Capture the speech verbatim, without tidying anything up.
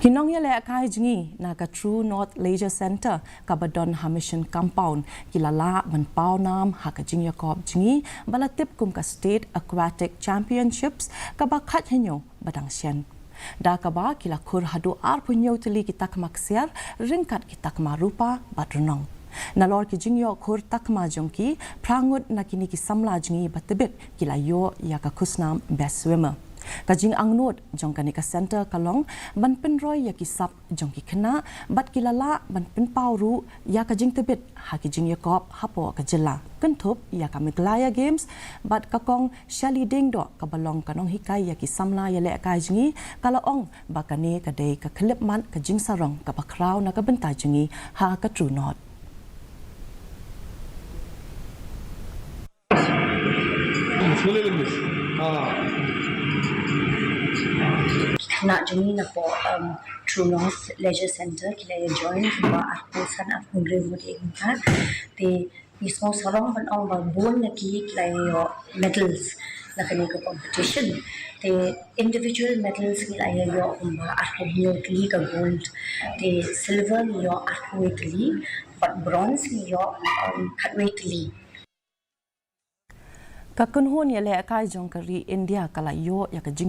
Ki nongïalehkai jngi na ka True North Leisure Centre kaba don ha Mission Compound ki la lah ban paw nam ha ka jingïakop jngi ba la tip kum ka State Aquatic Championships kaba khat hynñiew ba dang shen. Da kaba ki la khur haduh arphew hynñiew tylli ki takma ksiar ryngkat ki takma rupa bad rnong. Nalor ki jingïoh khur takma jong ki, phra ngut na kine ki samla jngi ba tbit ki la ïoh ïa ka khusnam Best Swimmer. Ka jingangnud jong kane ka centre ka long ban pynroi ïa ki sap jong ki khynnah bad ki la lah ban pynpaw ruh ïa ka jingtbit ha ki jingïakop hapoh ka jylla, kynthup ïa ka Meghalaya Games bad ka kong Shirley Diengdoh kaba long ka nonghikai ïa ki samla ïalehkai jngi ka la ong ba kane ka dei ka khyllipmat ka jingsarong kaba khraw na ka bynta jngi ha ka True North. Khynnah jong ngi napoh, um, True North Leisure Centre ki la ïa join kumba arphew san arphew hynriew ngut ïa ka. Te ngi sngewsarong ban ong ba bun na ki ki la ïoh medals na kane ka competition. Te individual medals ngi la ïa ïoh kumba arphew hynñiew tylli ka gold. Te silver ngi ïoh arphew wei tylli bad bronze ngi ïoh, um, khatwei tylli. Ka kynhun ïalehkai jong ka ri India ka la ïoh ïa ka jing